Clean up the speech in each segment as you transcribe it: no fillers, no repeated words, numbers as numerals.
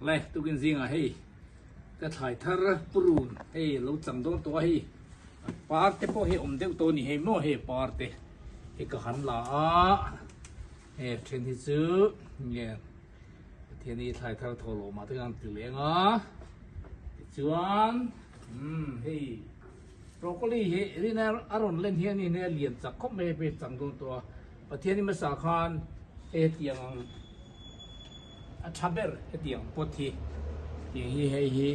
Lai tukin zingah hei ka thlai thar purun hei lo chang dawn tawh a hei par te pawh hei awm deuh tawh a ni hei maw hei par te hei ka han la a hei then hi chu nge Pathian hi thlai thar thaw lawm ah te khan ti leng a tichuan umm hei broccoli hi rin a rawn len hian in hei a lian chak khawp mai a hei chang dawn tawh a Pathian hi hmasa khan hei hetiang ang a tha ber hetiang pot hi tiang hi hei hi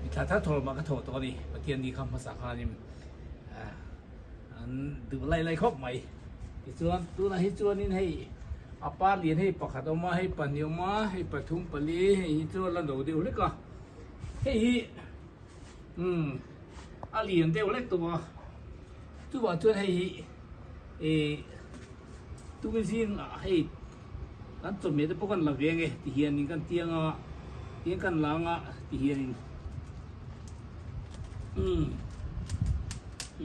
mi thla thar thaw mah ka thaw tawh a ni Pathian ni kha hmasa khanin an duh lai lai khawp mai tichuan tunah hi chuanin hei a par lian hei pakhat a awm a hei pahnih a awm a hei pathum pali hei hi chu a la no deuh hlek a hei hi umm a lian deuh hlek tawh a chuvang chuan hei hi ih tumi zingah hei kan chawhmeh te pawh kan la ve ang e ti hianin kan tiang a tiang kan la ang a ti hianin umm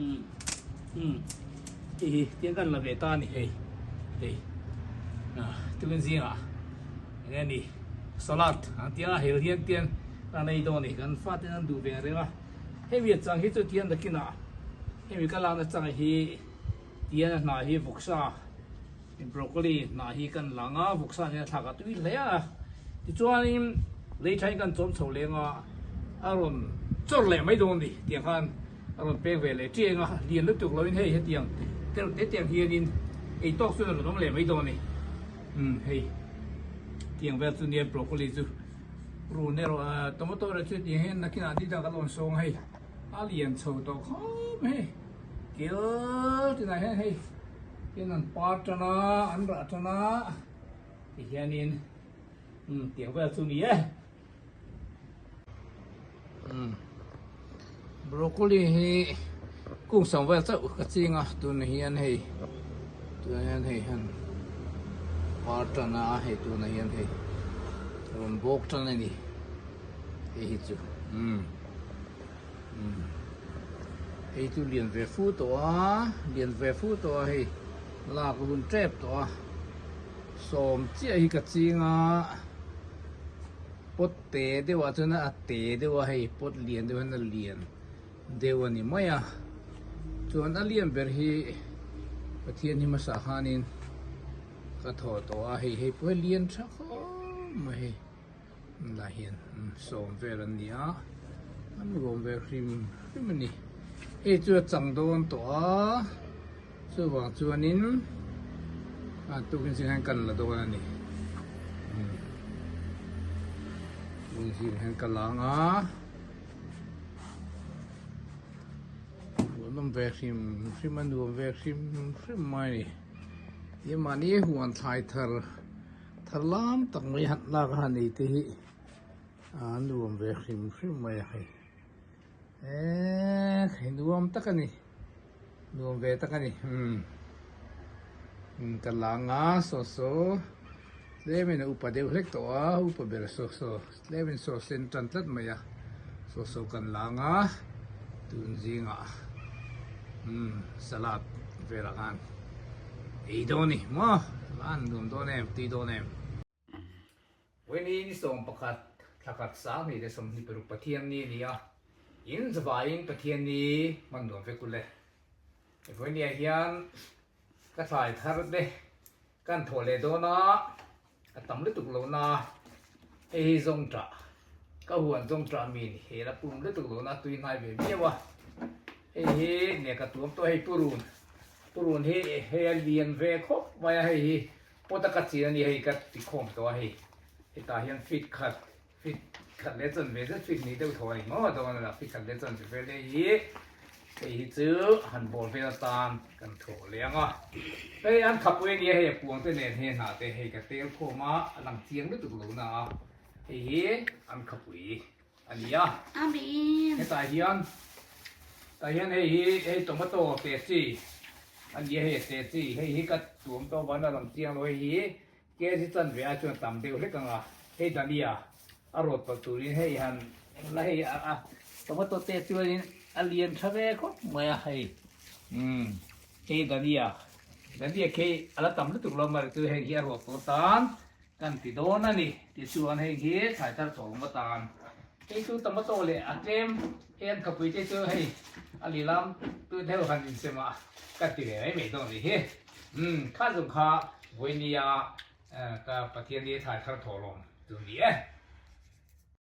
umm umm hei hi tiang kan la ve ta a ni hei hei ah tumi zingah eng nge ni salad ang tiang a hel hian tiang kan ei dawn a ni kan fate an duh ve ang reng a hemi a chang hi chu tiang nakinah hemi ka lakna chang hi. Tian a hnah hi vawksa broccoli hnah hi kan lang a, vawksa nen a thlak a tui hle a. Tichuanin lei thain kan chawm chho leng a, a rawn chawr leh mai dawn a ni. Tiang khan a rawn peng ve leh chiang a, lian lutuk loin hei hetiang tereuh te tiang hianin ei tawk chuan a rawn awm leh mai dawn a ni. Umm hei tiang vel chu nia broccoli chu run erawh tomato erawh chu tiang hian nakinah ni dang kan rawn sawng a hei a lian chho tawh khawp mai hei. Kil tinah hian hei tin an par tan a an rah tan a ti hianin umm tiang vel chu ni e umm broccoli hi kung sang vel chauh ka ching a tunah hian hei tunah hian hei han par tan a hei tunah hian hei rawn bawk tan a ni hei hi chu umm. Hei chu lian ve fu tawh a, lian ve fu tawh a hei lak hun tep tawh a, sawm chiah hi ka ching a, pot te deuh ah chuan a te deuh a hei pot lian deuh hian a lian deuh a ni mai a, chuan a lian ber hi Pathian hi hmasa khanin ka thaw tawh a hei hei pawh hi lian tha khawp mai hei. Lah hian sawm vel an ni a, an ruam vel hrim hrim a ni. Hei chu a chang dawn tawh a, chuvang chuanin a tukin zing hian kan la dawn a ni. Tukin zing hian ka la ang a, an awm ve hrim hrim a, nuam ve hrim hrim mai a ni. Tin mahni huan thlai thar. Thar lam tak mai han lak a han ei te hi a nuam ve hrim hrim mai a hei eee hei nuam tak a ni nuam ve tak a ni umm umm ka la nga saw saw tlem in a upa deuh hlek tawh a upa ber saw saw tlem in saw sen tan tlat mai a saw saw kan la nga tun zingah umm salad velah khan. Ei dawn a ni maw? An nuam dawn em? Tui dawn em? Vawiini ni 11 thla khat 20 leh 26 Pathian ni a ni a, in zavaiin Pathian ni hman nuam vek u le. Vawiiniah hian ka thlai thar te kan thawh leh dawn a, A tam lutuk lo na, hei hi zawngṭah, ka huan zawngṭah mi ni, he la pum lutuk lo na tui hnai ve viau a, hei hi nge ka tuam tawh hei purun, purun hi hei a lian ve khawp mai a, hei hi pot a ka chin a ni hei ka ti khawm tawh a hei, hetah hian feet khat, feet khat leh chanve zet feet hnih deuh thaw a ni maw dawn a la feet khat leh chanve vel hei hi hei hi chu han bawl vel atan kan thawh leh ang a hei an khapui a nia hei a puang te nen hei hnah te hei ka tel khawm a a lang chiang lutuk lo na a hei hi an khapui a ni a hetah hian tah hian hei hi hei tomato te chi a nia hei a te chi hei hi ka tuam tawh avangin a lang chiang lo hei hi Kg chanve ai chuan tam deuh hlek ang a, hei Dania a rawt palh turin hei han la hei a tomato te chuanin a lian tha ve khawp mai a hei umm hei Dania Dania khi a la tam lutuk lo mai chu hei hi a rawt tawh tan. Kan ti dawn a ni. Tichuan hei hi thlai thar tawlawm atan hei chu tomato leh a tlem hei an khapui te chu hei a lilam tu deuh han insem a kan ti ve mai mai dawn a nih hi. Umm kha zawng kha vawinia ka Pathian hi thlai thar tawlawm chu ni e.